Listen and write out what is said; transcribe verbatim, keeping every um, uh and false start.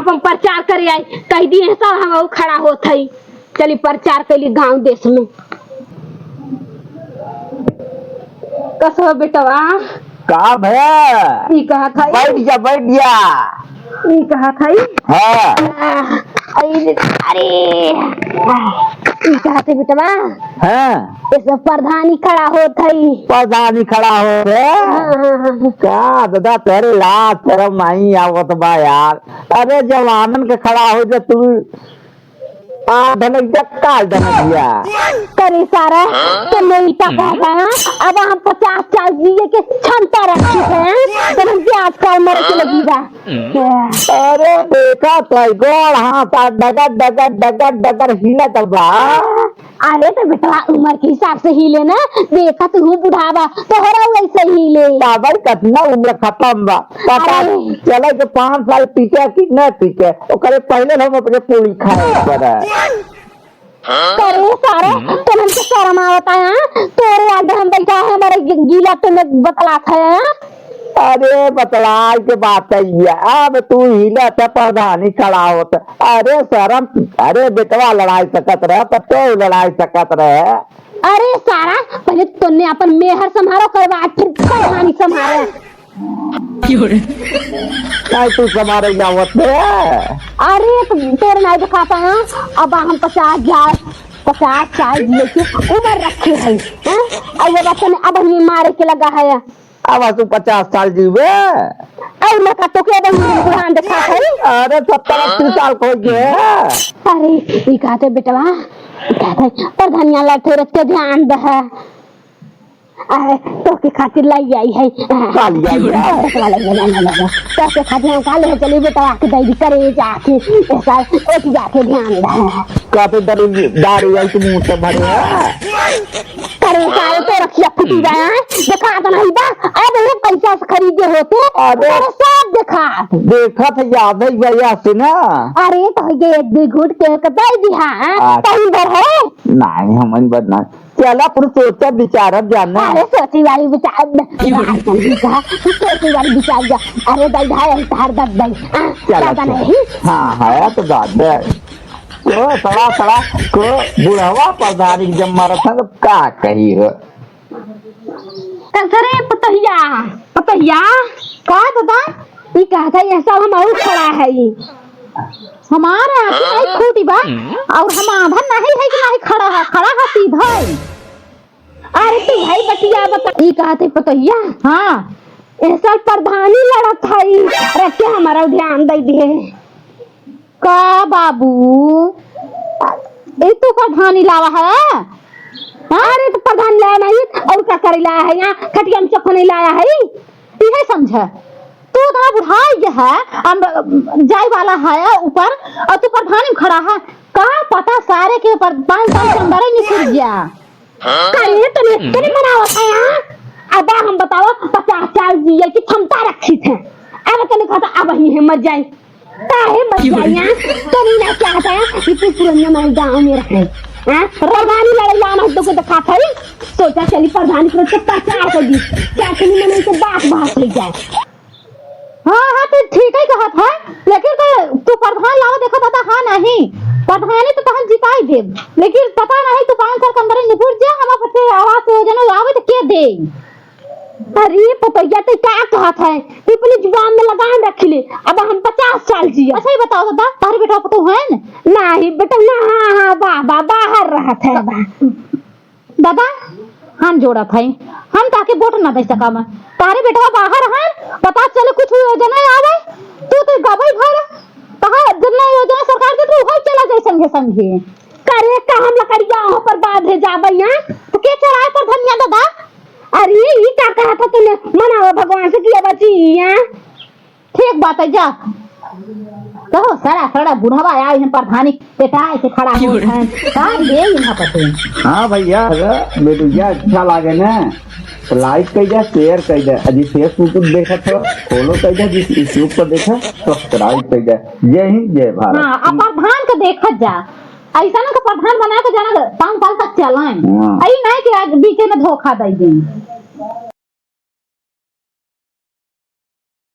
हम प्रचार करे आई, कहि दिहे सब हम खड़ा होत हई। चली प्रचार कइली गाँव देश में। कस हो बेटवा? का भया? ई कहत हई? बैठ जा, बैठ जा। ई कहत हई? हाँ। आ, अरे, अरे, आ, ई कहत हई बेटवा? हाँ। ये सब प्रधानी खड़ा होत हई। प्रधानी खड़ा होत है? हाँ, हाँ, हाँ, हाँ। का दादा, तोरे लाज शरम नहीं आवत बा यार। अरे जवानन के खड़ा होइ जा तू। आ धनैया, काल धनैया। करे सारा, तो नहीं पता है, अब हम पचास साल जिए के क्षमता रखी है, तो हम के आजकल मरे के लगी बा। अरे देखा तो गोड़ हाथ आ डगर डगर डगर डगर हिलत बा। अरे तो बेटवा उम्र के हिसाब से हिले ना, देखा तू बुढ़ावा, तोहरा वैसे हिले। बाबा कतना उम्र खत्म बा, पता अरे। चले कि पाँच साल पीटे कि न पीटे, ओकरे पहिले हम अपने पूरी खाए पड़े। करे सारे, तुम हमसे शर्म आवता है, हाँ? तोरे आगे हम बैठा है, हमारे गि-, गीला तुम्हें बतलात है, हाँ? अरे बतलाए के बात है ये, अब तू हिलत है, प्रधानी खड़ा होत। अरे शर्म, अरे बेटवा लड़ाई सकत रहे, पतो लड़ाई सकत रहे। अरे सारा, पहिले तोने अपन मेहर संभारो, करवा फिर प्रधानी संभारे। क्यों रे? काय तू समारे जावत है? अरे, तो तोर नाई दिखाता है। अब हम पचास हजार, पचास साल जिए के उम्र रखे हैं, हैं? और ये बात तूने अब हमें मारे के लगा है। अब तू पचास साल जीवे? और मैं का तो के अब हम बुढ़ान दिखा है? अरे, सत्तर अस्सी साल को हो गए। अरे, ये कहते बेटवा, ये कहते, पर धनिया लठे रख के ध्यान दे। अरे, तोके खातिर लाई आई है। का लाई आई है? तोके खातिर हम का ले चली बेटवा के दैदी करे जाके, ऐसा उठ जाके ध्यान दे। का तो दारू, दारू आई तो मुंह से भरे है। करे सारे तो रखिया फूटी रहा है। देखा तो नहीं बा, अब ये पैसा से खरीदे होते। अरे। अरे सब देखा। देखा था याद है भैया से ना। अरे तो ये एक दो घूट के एक दैदी है, अच्छा। कहीं भर है। नहीं, हम बदनाम चला, फिर सोचा विचारब जाना। अरे, सोची वाली विचार, विचार कहा, सोची वाली विचार जा। अरे, दाई, भाई, हम तार दब दाई। आ, चला, ज्यादा चला। नहीं। हाँ, है तो बात है। को सड़ा, सड़ा, को बुढ़वा प्रधानी जब मरत है, तो का कही हो? कल सरे पतहिया, पतहिया, का दादा? ई कहत है, यह सब हम और खड़ा है ई। हमार आँखी नहीं फूटी बा, और हम आधा नहीं है कि नहीं खड़ा है, खड़ा है सीधा है। अरे तू भाई बतिया बता, ई कहत है पतोहिया। हाँ। ए साल प्रधानी लड़त है, अरे क्या हमारा ध्यान दे दिए। का बाबू, ई तू प्रधानी लावा है? हाँ? अरे तो प्रधानी लाया नहीं, और का करे लाया है यहाँ, खटिया में चप्पल नहीं लाया है। इहे समझ, तू इतना बुढ़ाई गया है, अब जाए वाला है ऊपर, और तू प्रधानी में खड़ा है। का पता सारे के ऊपर पाँच साल के अंदर ही निकल गया। करे तने, तने मनावत है, हाँ? अब हम बताओ, पचास साल जिए की क्षमता रखी थे, अब तने कहता अब ही है मर जाए। काहे बच जाइया? तो नहीं ना क्या है कि तू पुरनिया माई गाँव में रहे। हाँ? प्रधानी लड़ाई लाना तो को दिखा था। सोचा चली प्रधानी को तो प्रचार कर दी। क्या चली मने से बात बात ले जाए। हाँ, हाँ, तो ठीक है कहत है, लेकिन तो तू प्रधान लावा देखो दादा, हाँ नहीं। प्रधानी तो तहन जिताई देब, लेकिन पता नहीं तू पाँच साल के अंदर निपुर जा, हम अपने आवास योजना आवे तो के दे। अरे पतैया, ते का कहत है? ते अपनी जुबान में लगाम रख ले। अब हम पचास साल जिया। अच्छा, ये बताओ दादा, तारे बेटा पतो है न? नहीं बेटा, ना, हाँ, हाँ, बा, बा, बाहर रहत है, बा। दादा, हम जोड़त है, हम ताके वोट ना दे सका मैं। तारे बेटवा बाहर है, पता चले कुछ योजना आवे, तू तो गबई भर, कहा जितना योजना सरकार दे, तू हो चला जाए संगे संगे। करे का हम लकड़िया वहाँ पर बांधे जाबे यहाँ, तो के चढ़ाए पर धनिया दादा? अरे, ई का कहा था तूने? मनावा भगवान से कि अब बची यहाँ। ठीक बात है, जा। कहो, सड़ा, सड़ा बुढ़वा आए हैं प्रधानी, पेटाए से खड़ा हो हैं। का दे इन्हें पते? हाँ भैया, अगर वीडियो अच्छा लागे ना, तो like कर दे, share कर दे। यदि Facebook पर देखत हो, follow कर दे, जिस YouTube पर देखा, subscribe कर दे। जय हिंद, जय भारत। हाँ, अब प्रधान के देखत जा। ऐसा ना कि प्रधान बना के जाना पाँच साल तक चलाएं। हाँ। ऐ नहीं कि आज बीचे में धोखा दे दें।